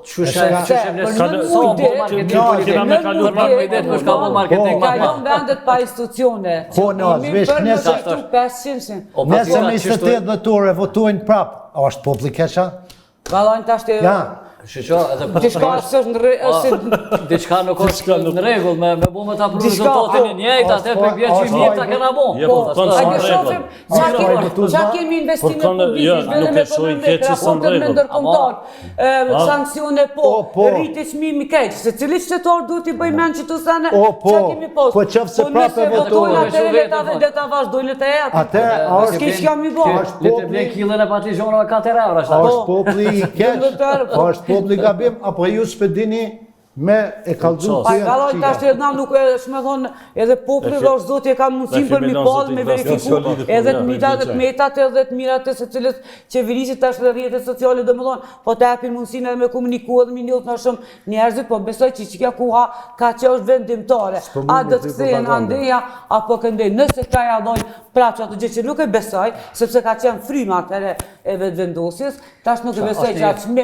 Qysh e qysh e vlerëson sa u bë marketing politik. Kena me kalu Për pak muaj ditë më shka bë marketing po. Kalon vendet pa institucione. Po, në, veç nëse 500. Nëse me 28 dhjetor e votojnë prap, a është populli keq a? Vallon tash të Ja. Shqo, edhe po. Diçka s'është në rregull, diçka nuk është në rregull me me bo me ta pru rezultatin e njëjtë, atë po bie që mirë ta kena bo. Jo, po, po, a ke shohim ça kemi ça kemi investime publike, jo, nuk e shohin keq që s'në rregull. Ndërkombëtar, sanksione po, po, rritje çmimi keq, secili qytetar duhet t'i bëj mend qëto sene, po, ça kemi pas. Po qoftë se po, prapë votojnë. Po nëse votojnë atë le ta vazhdojnë le të japin. Atë është keq jam i bo. Le të blen killën e patligjona 4 euro. A është populli i keq? A është populli gabim apo ju s'pe dini me e kallzu Pa kalloj tash edhe na nuk e me thonë edhe populli dhe është zoti e ka mundësinë për mi pa me verifiku edhe të mirat edhe të metat edhe të mirat e secilës qeverisë tash edhe rrjetet sociale domethonë po të japin mundësinë edhe me komuniku edhe me njohë më shumë njerëzit po besoj që qikja koha ka që është vendimtare a do të kthehen andeja apo këndej nëse ka ja dojnë prapë që atë gjë që nuk e besoj sepse ka qenë fryma atëherë e vetëvendosjes tash nuk e besoj që atë çmim.